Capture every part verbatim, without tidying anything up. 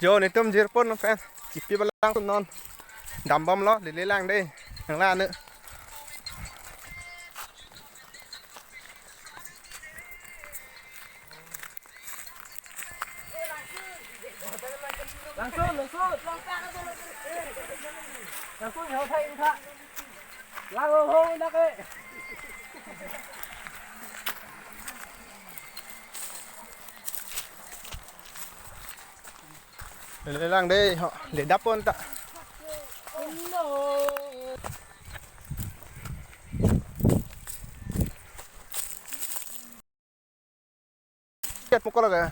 Jo, netum jirpo non pen. Chipi balang non. Dambomlo, lele lang dei. Nang la nu. Langsung, langsung. Langsung, ya, uthai, uthai. Lang, ho, ho, nak, eh. Lele lang dei, ho, le dap pon ta. Ket mukol aga.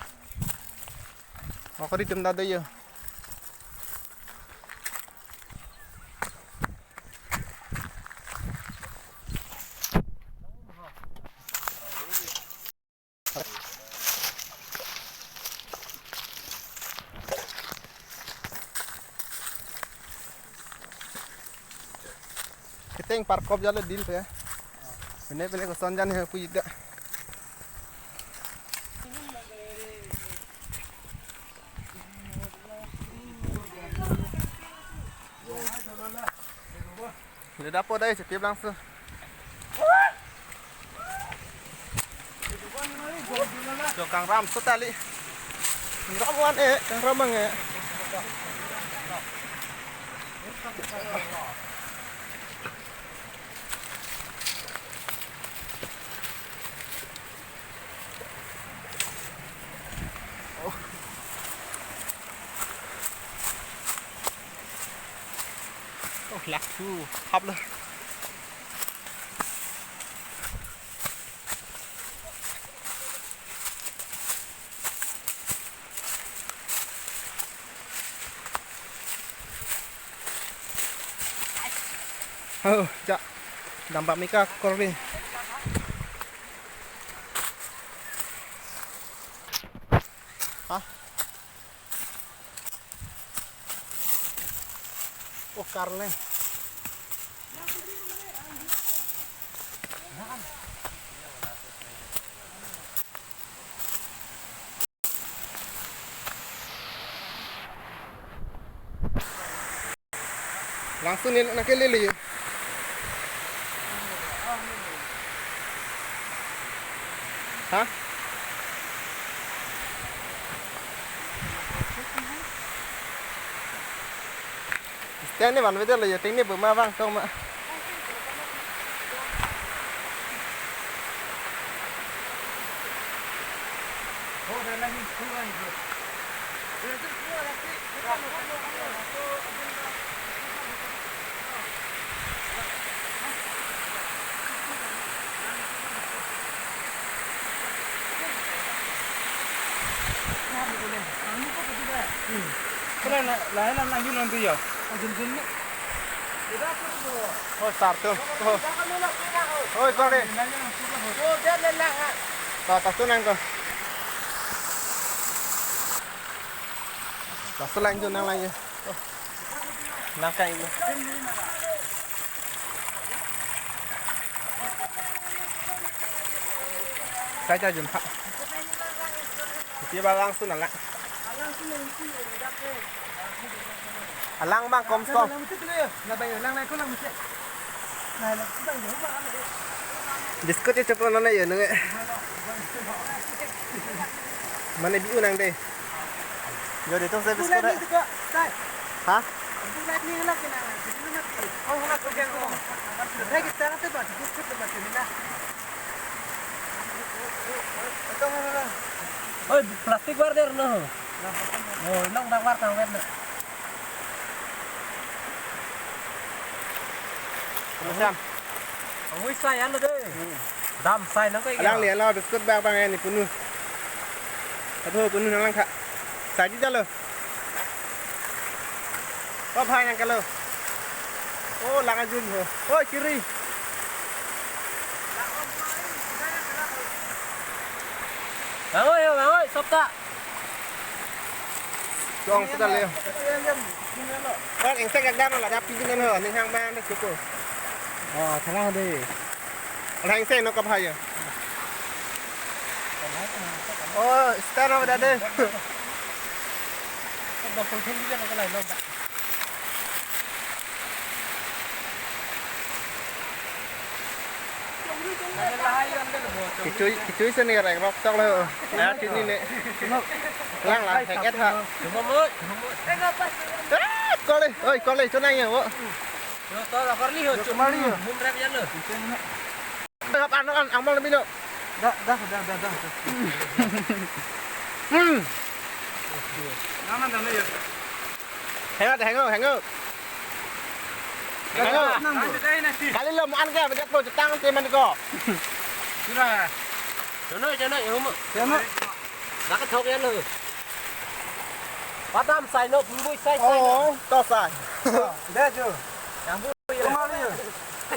Mukol di tem dada ya. Keteng parkop jalo din pe. Pene pene koson jan he pu ida. Leda po dai, chekip langsung. Jo, kangram sotali. Kangram wan e, kangram mang e. Oh. Oh, lak thu thap lo. Oh, ja. Dambam ika korli. Hah? Oh, karle. Langsung ni nak kelele ye. Hah? Stand ni van vede lo ye, tingni buma vang tong ma. Kena na, lain na nangji non tu ya. Oh, start tu. Oh. Oi, kore. Ta, ta tu nang ko. Ta tu lang tu nang lang ye. Oh. Nang kai lo. Kai ta jun pha. Ti ba langsung nang la. Alang bang komsom. Biscuit ya choplo nana ya nunge. Mane bi unang dei. Yo dei tong se biscuit. Hah? Oi, plastic war der no. Oh, long dak war kang wet na. Macam. Oi, sai alo dei. Hmm. Dam sai nang kai. Alang lian lo biscuit bag bang ni punu. Aduh, punu nang lang kha. Sai di jalo. Ko phai nang kalo. Oh, lang ajun ho. Oh, kiri. Bang oi, bang oi, sop ta. Chong seta le. Kan engsek jak dam la dap pijin ho, ning hang bang na chuko. Oh, thalang dei. Lang engsek no kap hai ya. Oh, stand over there dei. Kichui, kichui seni rek rok chok lo. Ya, chini ne. Lang la, hek et ha. Ah, kole, oi, kole, chonang ya, wo. Rap ano an, angmol bino. Dah, dah, dah, dah, dah. Hmm. Nama, nama ya. Hengok, hengok, hengok. Hengok. Kali lo mo an ke, bedak po, chetang teman ko. Sudah. Jono, jono, ya, humo. Jono. Nakathok ya lo. Padam sai no, bui sai sai no. Oh, to sai. Dah, jo. Yang bui. Kemari ya.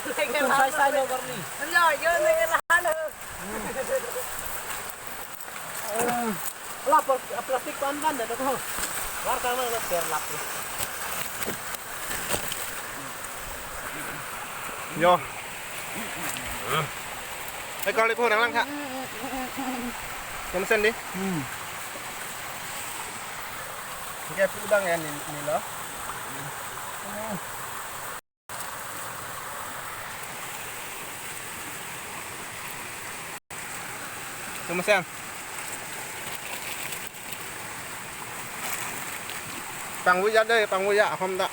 Tum sai sai no, Karli. Lo, yo, ne lahan. La pl-, plastik pan pan dah ko. War kang nang ter lap. Yo. Eh, kalau ko nang lang kha. Yang mesen di. Hmm. Oke, aku bang ya ni, ni lo. Kemesan. Pangwuja dei, pangwuja, ahom ta.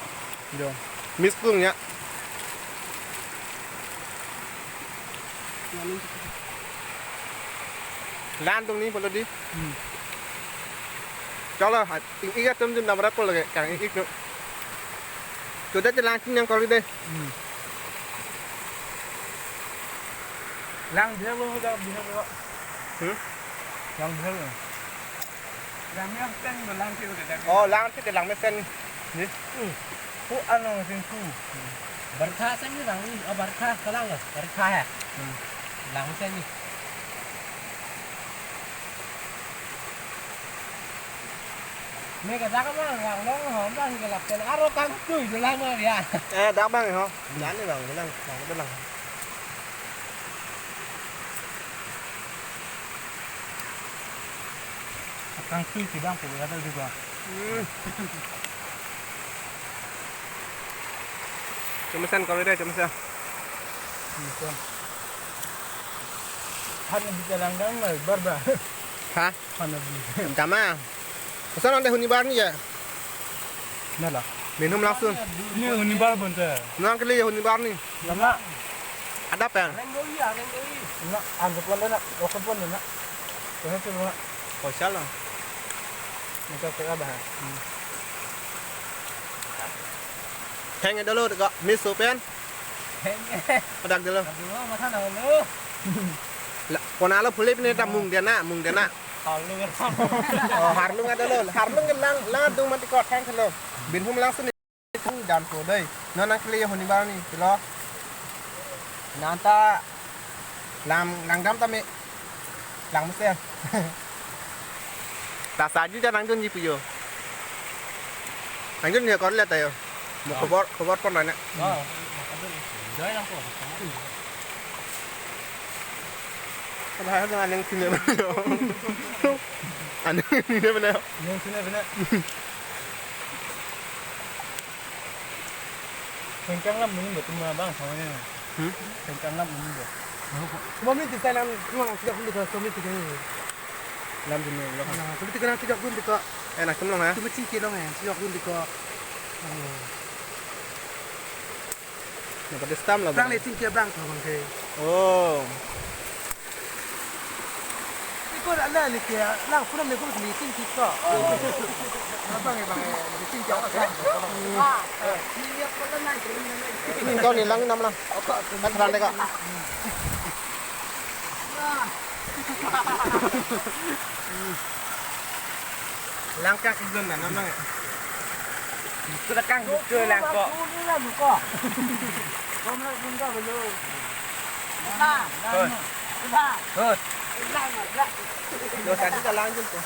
Jo. Miss kung ya. Lan tung ni polo di. Hmm. Chalo, ha, ik ik atum jun namra polo ke, kang ik ik no. Toda te lang ching yang kori dei. Hmm. Lang dia lo, lang dia lo. Hmm? Lang dia lo. Lang yang teng lo, lang dia lo. Oh, lang ti ke lang mesen ni. Ni. Hmm. Ku ano sing ku. Barkha sen ni lang ni, oh, barkha kalang lo. Barkha hai. Hmm. Lang mesen ni. Me ke dak abang, lang long ho, abang ke lap pen aro kangtui dolang ma ya. Eh, dak abang ho. Dan ni abang, lang, lang, lang. Kangtui si abang pu ya dak juga. Hmm. Kemesan kori dei, kemesan. Kemesan. Han bisa langdang mai barba. Ha? Han bisa. Tama. Pesan ante huni bar ni ya? Nala. Minum langsung. Ini huni bar bonta. Nang kali ya huni bar ni. Lama. Ada pen? Reng doi ya, reng doi. Na, angkut pon na, okon pon na. Kaya tu na. Kosal lah. Minta kaya bah. Hmm. Heng dolo ko, miss open. Heng. Padak dolo. Aduh, masa na lo. La, kona lo phulip ni ta mung dia na, mung dia na. Harlung. Oh, harlung ada lo. Harlung ke lang, lang dung mati kot heng lo. Binhum langsung ni dan po dei. Non nang kali ya huni bar ni, lo. Nanta lang, langdam tame. Lang mesen. Ta saji ja nang dun ji pu jo. Nang dun ya kor le ta yo. Mo khobor, khobor pon na. Wah, enjoy lang ko. Ada ada yang sini mana yo. Ada yang sini mana yo. Yang sini mana. Sengkang lam mungkin betul mana bang sama ni. Hmm? Sengkang lam mungkin be. Mami ti sai lam cuma nang tidak pun bisa kami tidak. Lam jenuh lo. Nah, tapi tidak tidak pun bisa. Eh, nak kemlong ya? Cuma cingki long ya, tidak pun bisa. Oh. Napa destam lah, Bang? Bang le cingki bang to bang ke. Oh. Iko ada ni ke, lang pun ni pun ni cingki ko. Abang ya bang, ni cingki apa kan? Ah, ni apa kan naik. Kau ni lang nam lang. Kan terang deka. Langkang idun na namang. Sudah kang buka langkok. Hot. Hot. Lo tadi ka lang jun ko.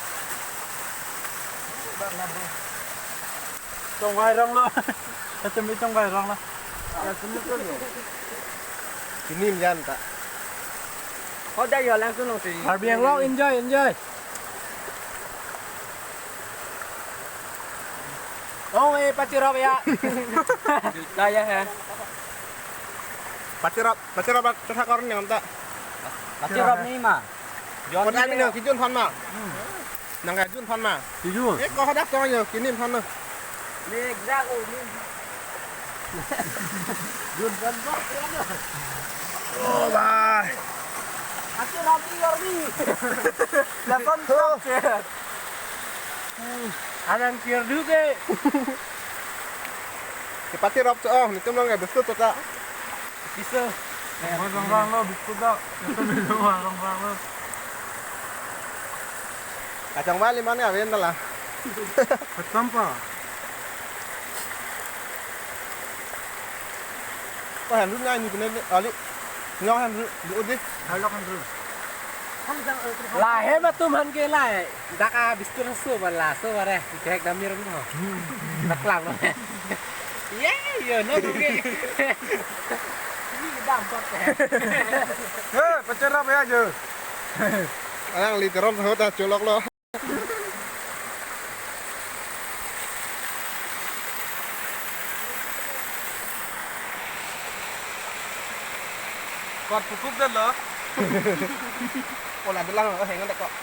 Chongvai rong lo. Kacemi chongvai rong lo. Ini yan ta. Hot dai yo lang sunung si. Karbi Anglong, enjoy, enjoy. Oh, eh, pachirop ya. Juta ya, he. Pachirop, pachirop, pachirop korang yang ta. Pachirop ni ma. Jon Wan ni ami ya. No, kijun phan ma. Hmm. Nang kijun phan ma. Kijun. Eh, ko hadak tong yo, kini phan no. Ni exact, oh, ni. Jun phan ba. Oh, bhai. Pachirop ni, yor ni. Lason. Oh. Chop, chop. Anang kir duke. Kepachirop so, oh, netum long ya biscuit to ta. Piso. Rong rong lo biscuit ta. Netum minum rong rong lo. Kachang bali mana awen ta la. Kachang pa. Ko han run ngai ni kene ali. Nyong han run, bu di. Halok han run. Lahei ma atum aphan ke lahei. Dak a biscuit so ba laso ba re. Kek dam ni run ho. Dak lang lo. Ye, yo no ke. Ni dam kot. He, pachirop ya jo. Alang literon ho ta cholok lo. Kot pukuk dan lo. Ola bilang lo, hengan dek kok.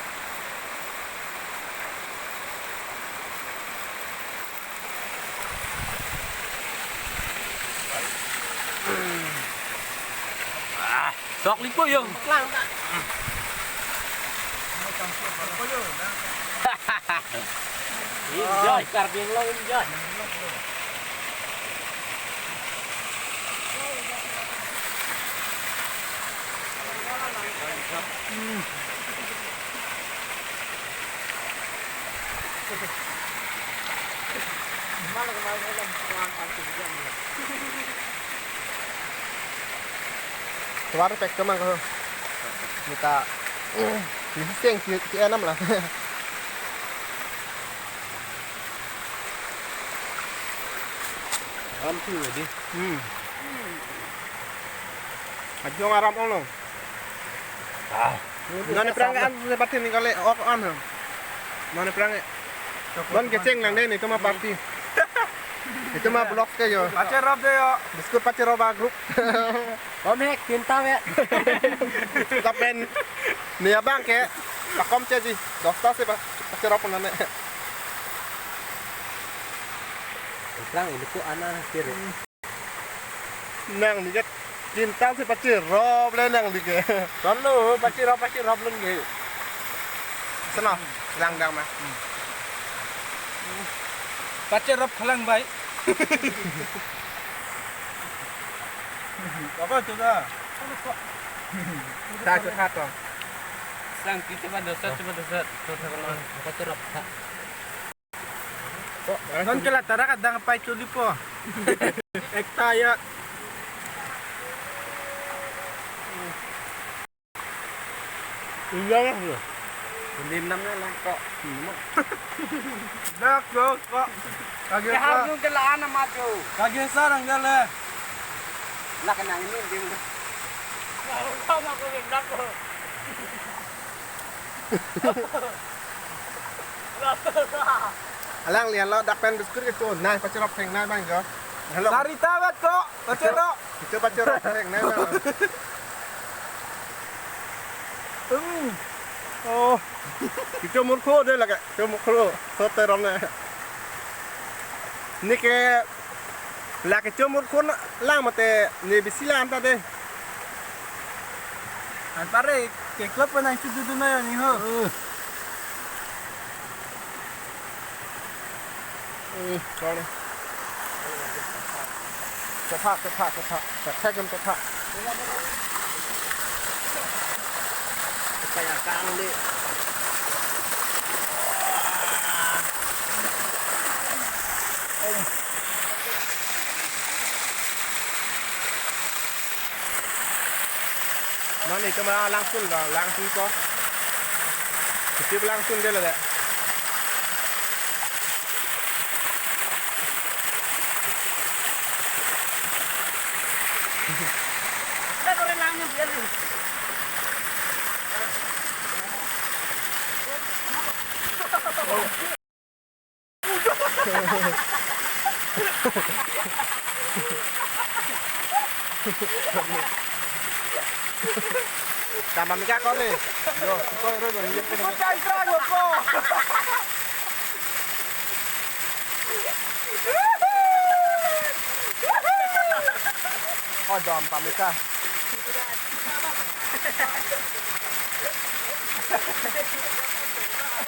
Ah. Sok lipo yo. Lang ta. Enjoy, Karbi Anglong enjoy. Tovar pek kemang ko. Mita, eh, ini seng si, si enam lah. Ram tu lagi. Hmm. Ajong aram ong lo. Ah. Non ni prang an se party ni kali ok an. Non ni prang. Non kecheng lang dei netum aparty. Netum avlog ke yo. Pachirop dei yo. Biscuit pachirop a group. Kom hek tinta ve. Lapen ni abang ke pakom cheji. Dosta se pa pachirop nane. Prang ini ko ana kiri. Nangli ke kintal si pachirop le nangli ke. Tonlo, pachirop, pachirop lun ke. Seno, lang dang ma. Pachirop khalang bai. Apa tu dah? Dah tu khato. Sang kita pada dosa, cuma dosa. Pachirop. Non ke la tarak adang apai chuli po. Ekta ya. Iya ya. Lim nam na lang ko. Dak yo ko. Kage sa. Kehar nung ke la ana maju. Kage sa rang jale. La kenang ini dim. Kalau kau mau ke dak ko. Alang lian lo dak pen biscuit ke ko nai pachirop theng nai bang jo. Hello. Sarita bat ko, pachirop. Itu pachirop theng nai bang. Hmm. Oh. Itu murkho dei lake. Itu murkho. Sote rom ne. Ni ke lake chomur khun lang mate ne bisi lang ta dei. Anpar re keklop penang chudu du na ni ho. Eh. Eh, sorry. Chotha, chotha, chotha. Chotha jom chotha. Kaya kang dei. Non itum langsun do, langsun ko. Itum langsun dei lo dei. Tama mika kali. Yo, koi ro yo, ye pun. Oh, dom pamika.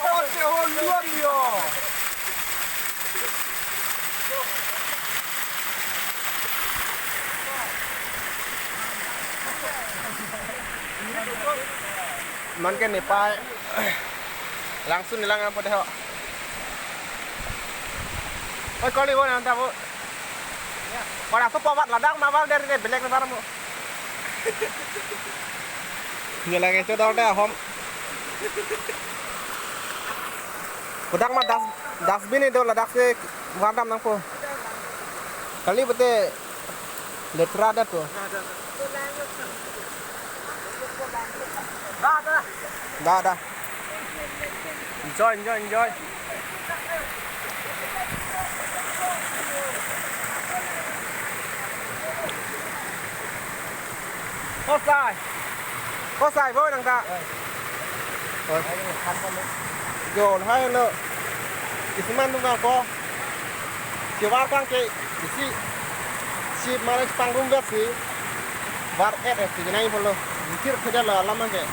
Oh, te hon luar dia. Non ke nepai. Langsun nilang apa deh ho. Oi, kali bo nang tahu. Pada so pawat ladak ma bang dari deh belek ni barang mo. Nyelang itu dong deh hom. Kodak ma das dustbin itu ladak si wardam nangpo. Kali bete letra adat ko. Da, da. Enjoy, enjoy, enjoy. Kosai. Kosai, boy, nang ta. Oi. Jo, hai lo. Kisiman tum ko. Kevar kang ke isi. Si mane pangrum vet si. Var et et si nai bolo. Mikir kerja lo alam ke.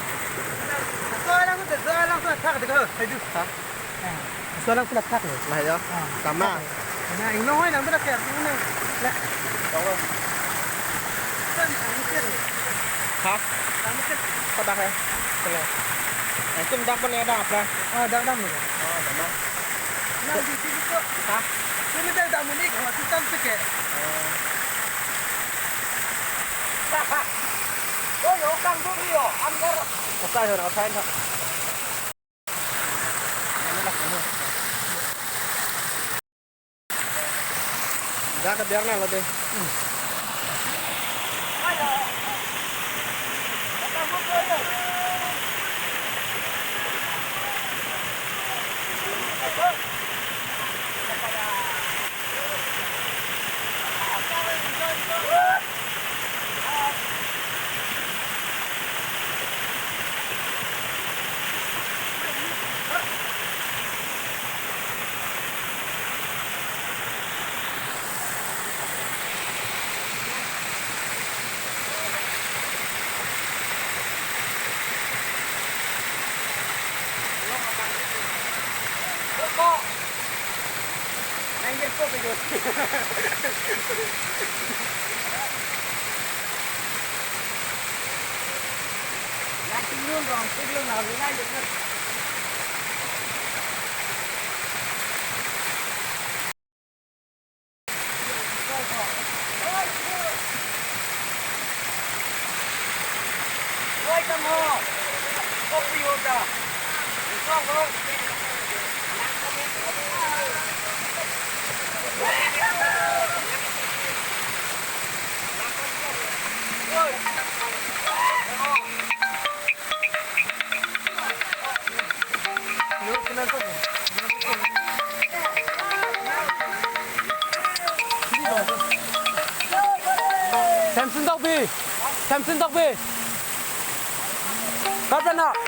So alang so, so alang so thak dek ho. Hai du. Ha? Ah. So alang so thak lo. Lah ya. Ah. Tama. Thak lo. Na ingno hoi nang berak ya. Ingno. Lah. Tama. Kan ang mikir. Ha? Ang mikir. Padak hai. Tengah. Nah, itu dak pun ada apa? Oh, dak dam lo. Oh, tama. Nang di sini kok. Ha? Ini dah dah munik, oh, kita sih ke. Oh. Oh, yo, kang dulu yo, angkor. Okai ho, okai ho. Dak ke biar na lo deh. Samson Tokbi! Samson Tokbi! Karpen ha!